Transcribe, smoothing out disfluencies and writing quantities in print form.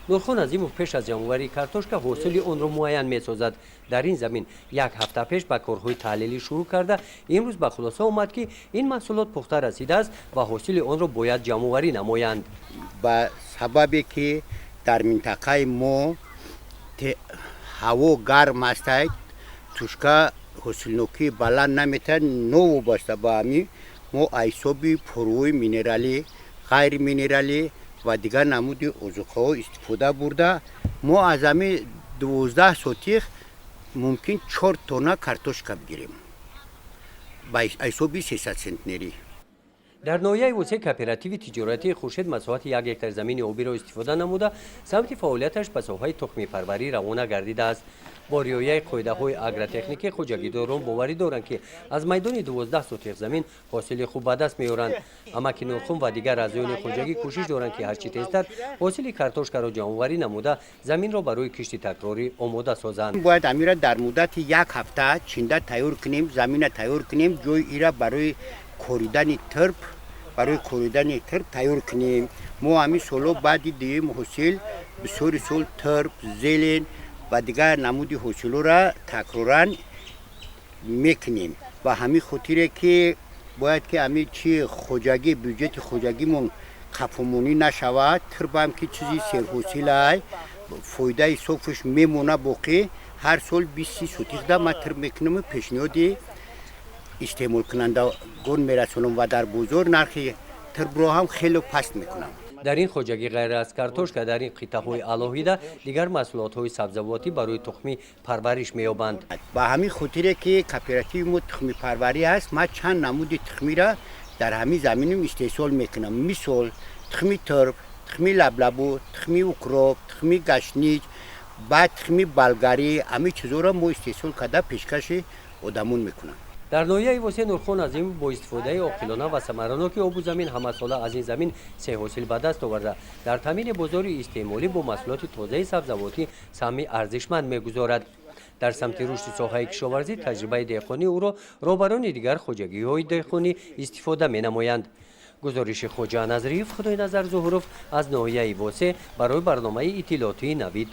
Нурхон Азимов пеш аз ҷамъоварии картошка ҳосили онро муайян месозад. Дар ин замин як ҳафта пеш ба корҳои таҳлилӣ шурӯъ карда, имрӯз ба хулоса омад, ки ин маҳсулот пухта расидааст ва ҳосили онро бояд ҷамъоварӣ намоянд. Ба сабабе ки дар минтақаи мо ҳаво гарм астад, тушка ҳосилнокии баланд наметавад. Новобаста ба ҳамин, мо ҳисоби порӯҳои минералӣ, ғайриминералӣ ва дигар намуди озуқаҳо истифода бурда, мо аз ҳамин 12 сотих мумкин 4 тонна картошка бигирем ба ҳисоби 300 центнерӣ. Дар ноҳияи Восе кооперативи тиҷоратии «Хуршед» масоҳати 1 гектар замини обиро истифода намуда, самти фаъолияташ ба соҳаи тухмипарварӣ равона гардидааст. Бо риояи қоидаҳои агротехникӣ хоҷагидорон боварӣ доранд, ки аз майдони 12 сотих замин ҳосили хуб ба даст меоранд. Амаки Нурхун ва дигар аъзоёни хоҷагӣ кӯшиш доранд, ки ҳарчи тезтар ҳосили картошкаро ҷамъоварӣ намуда, заминро барои кишти такрорӣ омода созанд. Бояд амира дар муддати як ҳафта чинда тайёр кунем, замина тайёр кунем, ҷои ира барои коридани турб тайёр кунем. Мо ҳамин солҳо баъди дуюм ҳосил бисёри сол турб, зелень ва дигар намуди ҳосилҳоро такроран мекунем. Ба ҳамин хотире ки бояд ки ҳамин чи хоҷагӣ, бюҷети хоҷагимон қафомонӣ нашавад. Турбам ки чизи серҳосилай, фоидаи софаш мемона боқӣ. Ҳар сол 20-30 сотихда ман турб мекунаму пешниҳоди истеъмолкунандагон мерасонам ва дар бозор нархи турбро ҳам хеле паст мекунам. Дар ин хоҷагӣ ғайр аз картошка дар ин қитъаҳои алоҳида дигар маҳсулотҳои сабзавотӣ барои тухмӣ парвариш меёбанд. Ба ҳамин хотире ки кооперативи мо тухмипарварӣ аст, ман чанд намуди тухмиро дар ҳамин заминам истеҳсол мекунам. Мисол, тухми турб, тухми лаблабу, тухми укроп, тухми гашнич, баъд тухми болгарӣ. Ҳамин чизҳоро мо истеҳсол карда, пешкаши одамон мекунам. Дар ноҳияи Восе Нурхон Азимов бо истифодаи оқилона ва самараноки обу замин ҳамасола аз ин замин се ҳосил ба даст оварда, дар таъмини бозори истеъмолӣ бо маҳсулоти тозаи сабзавотӣ саҳми арзишманд мегузорад. Дар самти рушди соҳаи кишоварзӣ таҷрибаи деҳқонии ӯро роҳбарони дигар хоҷагиҳои деҳқонӣ истифода менамоянд. Гузориши Хоҷа Назриев, Худойназар Зуҳуров аз ноҳияи Восе барои барномаи иттилоотии «Навид».